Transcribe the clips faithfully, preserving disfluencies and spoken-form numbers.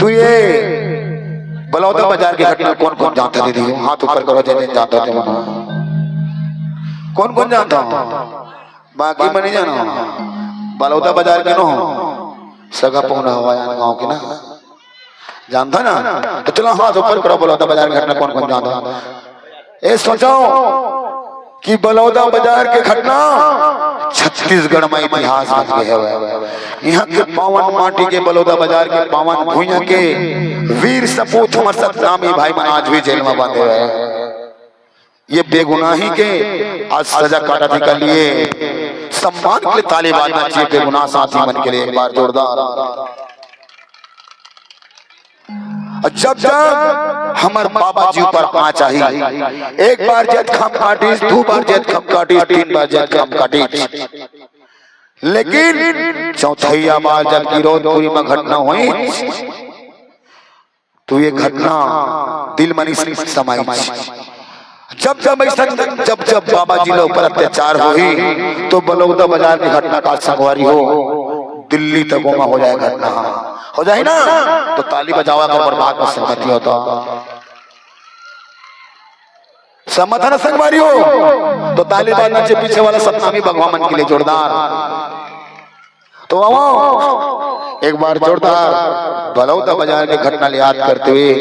तो ये बलौदा बाजार के घटना कोन कोन जानता दीदी? हाथ ऊपर करो, जेन जेन जानता ते मन। कोन कोन जानता हो? बाकी मन नहीं जानो। बलौदा बाजार के नो हो, सगा पहुना हवा यान गाँव के ना, जानता ना? तो चलो हाथ ऊपर करो, बलौदा बाजार के घटना कोन कोन जानता? ए सोचो कि बलौदा बाजार के घटना छत्तीसगढ़ में इतिहास बन गए हवे। यहाँ के पावन माटी के, बलौदा बाजार के पावन भुइयां के वीर सपूत हमर सतनामी भाई मन आज भी जेल में बंधे हवे। ये बेगुनाही के आज सजा काटा थी के लिए सम्मान के लिए ताली बाजना चाहिए बेगुनाह साथी मन के लिए एक बार जोरदार। और जब जब हमर बाबा जी ऊपर आँच आही, एक बार जैतखाम काटिस, दू बार जैतखाम काटिस, तीन बार जैतखाम काटिस, लेकिन चौथैया बार जब गिरौदपुरी में घटना हुई, तो ये घटना दिल मनी समाई। जब जब ऐसा, जब जब बाबा जी लोग पर अत्याचार होही, तो बलौदा बाजार की घटना का संगवारी हो, दिल्ली तक ओमा हो जाए घटना, हो जाए ना, तो ताली बजावा कर, पर बात में सहमति होता, सहमत है ना संगवारी हो, तो ताली बाजना चाहिए पीछे वाला सतनामी बघवा मन के लिए जोरदार। तो आओ, एक बार जोरदार बलौदा बाजार के घटना ले याद करते हुए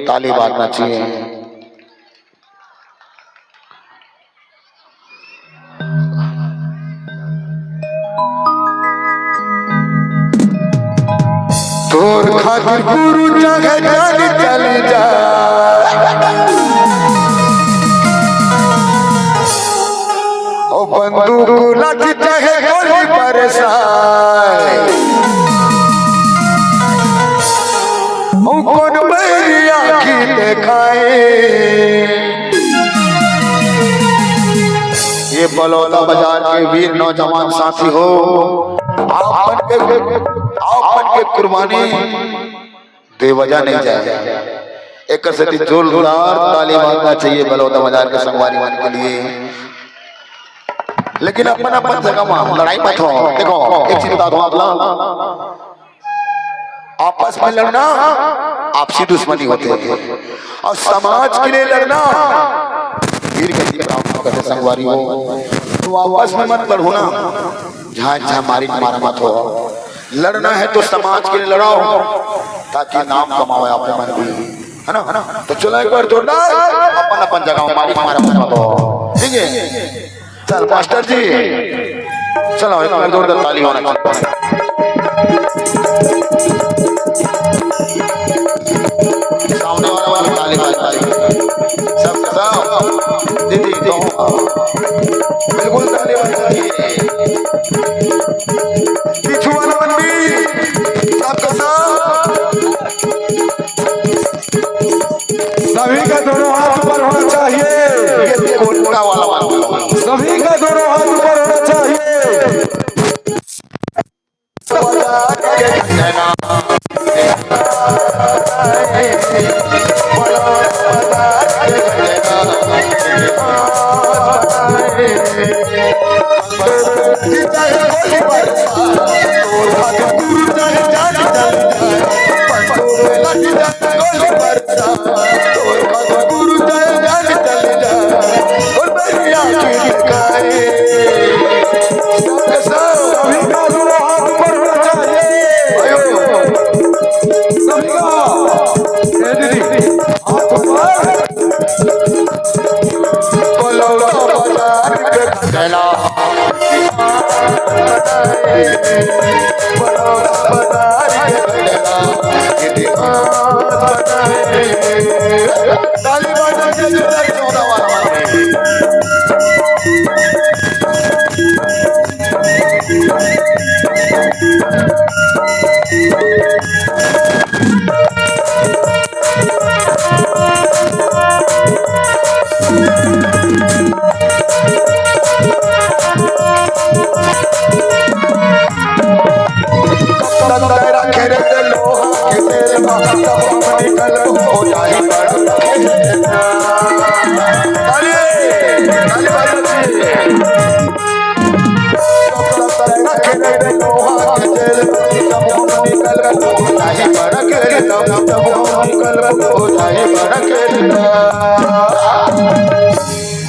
ताली बाजना चाहिए। तोर खातिर गुरु जगह जान चली जा। ओ बंदूक लाठी चाहे गोली बरसाए, ओ कौन बैरिया की देखाए। ये बलौदा बाजार के वीर नौजवान साथी हो, आप मन के, आप मन के कुर्बानी बेवजह नहीं जाए। एक सेती जोरदार ताली बाजना चाहिए बलौदा बाजार के संगवारी मन के लिए। लेकिन अपन अपन जगह में लड़ाई मत हो। देखो, एक चीज बता दूं आप लोग, आपस में लड़ना आपसी दुश्मनी होते हैं, और समाज के लिए लड़ना वीर गति प्राप्त करते संगवारी हो। तो आपस में मत लड़ो ना, झांझ झांझ मारी मारा मत हो। लड़ना है तो समाज के लिए लड़ाओ, ताकि नाम कमाओ आप मन भी, है ना? तो चलो एक बार जोरदार अपन अपन जगह मारी मारा मत हो, ठीक है? चल मास्टर जी, चलो एक बार जोरदार ताली होना चाहिए। सामने वाला वाला ताली, ताली, ताली। सब, सब। दीदी, तो बिल्कुल ताली बजाइए। पीछू वाला मन भी, सबका सब। सभी का दोनों हाथ ऊपर होना चाहिए। ये कोटा वाला वाला। सभी का दोनों हाथ ऊपर होना चाहिए।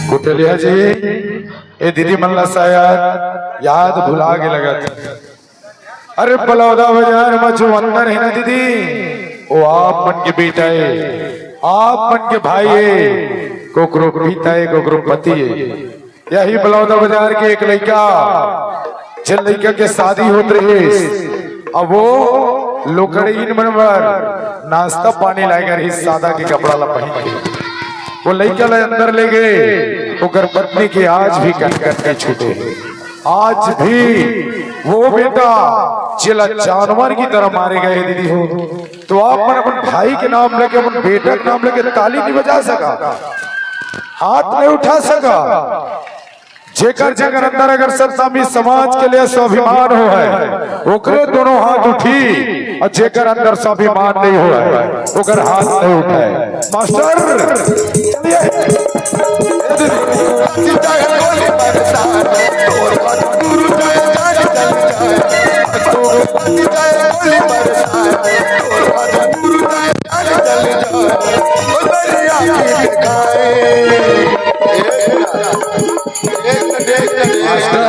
कुटेलिया जी, ए दीदी मन ला शायद याद भुला गे लगत। अरे बलौदा बाजार म जो अंदर हे ना दीदी, वो आप मन के बेटा हे, आप मन के भाई हे, कोकरो पिता हे, कोकरो पति हे। यही बलौदा बाजार के एक लइका, जेन लइका के शादी होत रहिस, अब वो लोकड़हीन मन बर नाश्ता पानी लाए गे रहिस, सादा के कपड़ा ला पहिन के। वो लइका ला अंदर ले गे, ओकर पत्नी के आज भी कन कन के छूटे। आज भी वो बेटा जेला जानवर की तरह मारे गए दीदी हो, तो आप मन अपन भाई के नाम लेके, अपन बेटा के नाम लेके ताली नहीं बजा सका, हाथ नहीं उठा सका। जेकर जेकर अंदर अगर सतनामी समाज के लिए स्वाभिमान हो है, ओकरे दोनों हाथ उठी, और जेकर अंदर स्वाभिमान नहीं हो है, ओकर हाथ नहीं उठाए। मास्टर, चलिए। मास्टर।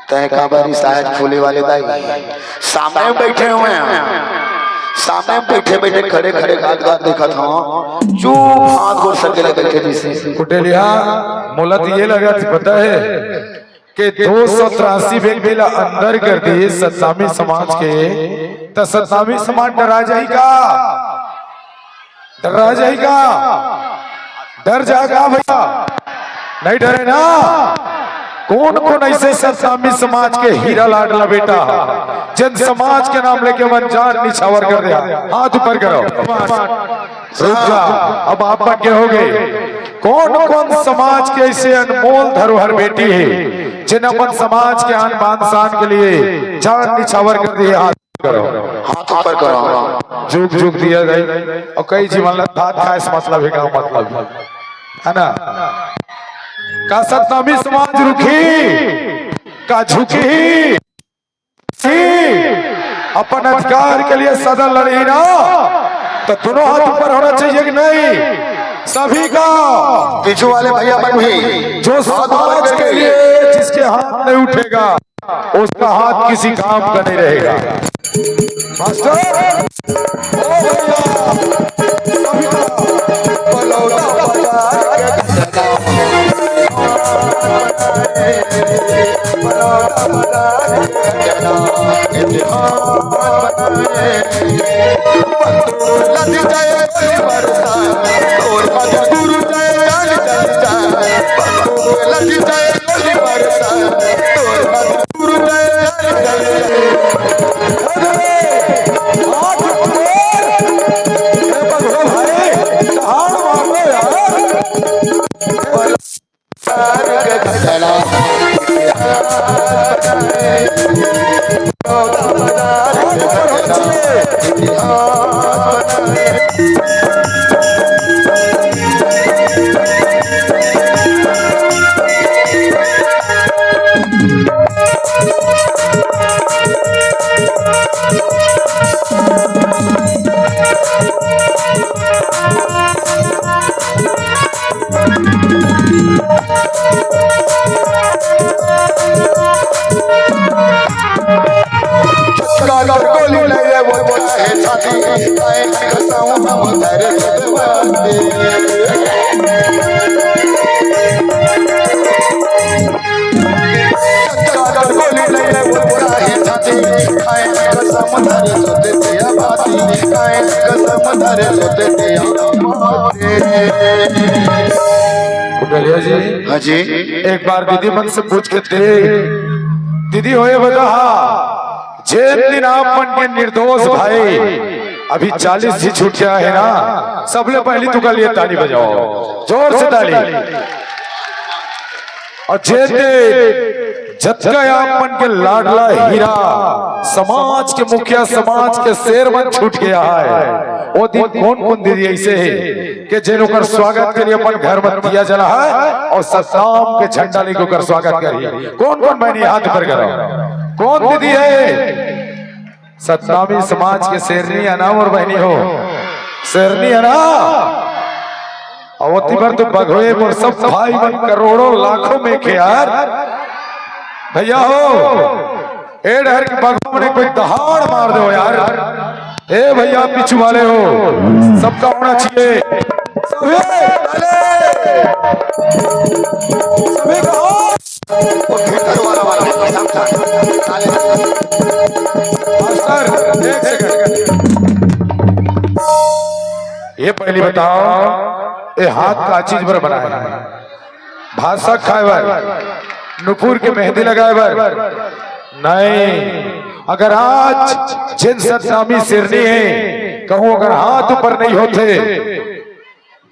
तय काबर रिसायत फूले वाले दाई, सामने में बैठे हुए हैं, सामने में बैठे बैठे, खड़े खड़े, गात गात देखत हो, चुप हाथ गोड़ सर के ले बैठे जैसे। कुटेलिया, मोला तो ये लगा, पता है कि दो सौ तिरासी व्यक्ति ला अंदर कर दिए सतनामी समाज के, तो सतनामी समाज डरा जाई का? डरा जाई का? डर जागा भैया, नहीं डरे ना? कौन कौन ऐसे सतनामी समाज के हीरा लाडला बेटा, जेन समाज के नाम लेके मन जान निछावर कर दिया, हाथ ऊपर करो। रुक जा, अब आप मन के हो गए। कौन कौन समाज के ऐसे अनमोल धरोहर बेटी है, जेन अपन समाज के आन बान शान के लिए जान निछावर कर दिए, हाथ करो। हाथ ऊपर करो। जुग जुग दिया जाए। और कई जीवन ला भात खाए से मतलब है, का मतलब है? है ना? का सतनामी समाज रुकी? का झुकी? अपन अधिकार के लिए सदा लड़ी ना, तो दोनों हाथ ऊपर होना चाहिए कि नहीं? सभी का। पीछू वाले भैया मन भी जो समाज के लिए, जिसके हाथ नहीं उठेगा, उसका हाथ किसी काम का नहीं रहेगा। मास्टर, ओ भैया, सभी का बलौदा बाजार के कुटेलिया जी, हाँ जी। एक बार दीदी मन से पूछ के दे, दीदी होए बता, जेन दिन आप मन के निर्दोष भाई अभी चालीस जी छूट गया है ना, सबले पहली तुका लिए ताली बजाओ, जोर से ताली। और जेन दिन जतका आप मन के लाडला हीरा, समाज के मुखिया, समाज के शेर मन छूट गया है, वो दिन कौन कौन दीदी ऐसे है कि जेन ओकर स्वागत के लिए अपन घर में दिया जला है और सतनाम के झंडा लेके ओकर स्वागत करी? कौन कौन बहनी हाथ ऊपर करो, कौन दीदी है? सतनामी समाज के शेरनी हे ना मोर बहिनी हो, शेरनी हे ना। अउ ओती बर तो बघवे मोर सब भाई मन करोड़ों लाखों में के यार। भैया हो, ए डहर के बघवा मन एक दहाड़ मार दो यार। ए भैया पीछू वाले हो, सबका होना चाहिए। सभी, सभी का हो। वो भीतर वाला वाला, मास्टर, एक सेकंड। ये पहली बताओ, ये हाथ का चीज बर बनाए हे? भाषा खाए बर, नुपुर के मेहंदी लगाए बर? नहीं। अगर आज जेन सतनामी शेरनी हे, कहूं अगर हाथ ऊपर नहीं होते,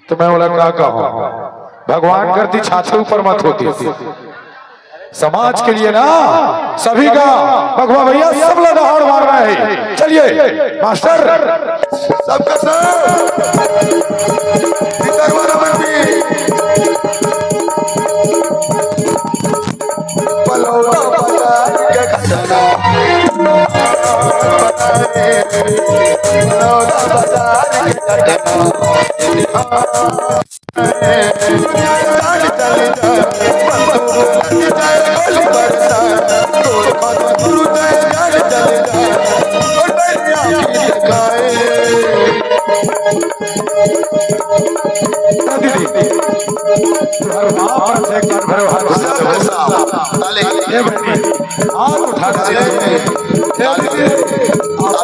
तो मैं बोला का कहूं, भगवान करती छाती ऊपर मत होती। समाज के लिए ना, सभी का, बघवा भैया, सब ला दहाड़ मारना हे। चलिए मास्टर, सबका सर, भीतर वाला मन भी। बलौदा बाजार के घटना। बलौदा बाजार के घटना। दीदी, तुम्हारे बाप से एक बार भरो हाथ। ये बहनी, हाथ उठा के दीदी। ये दीदी, आप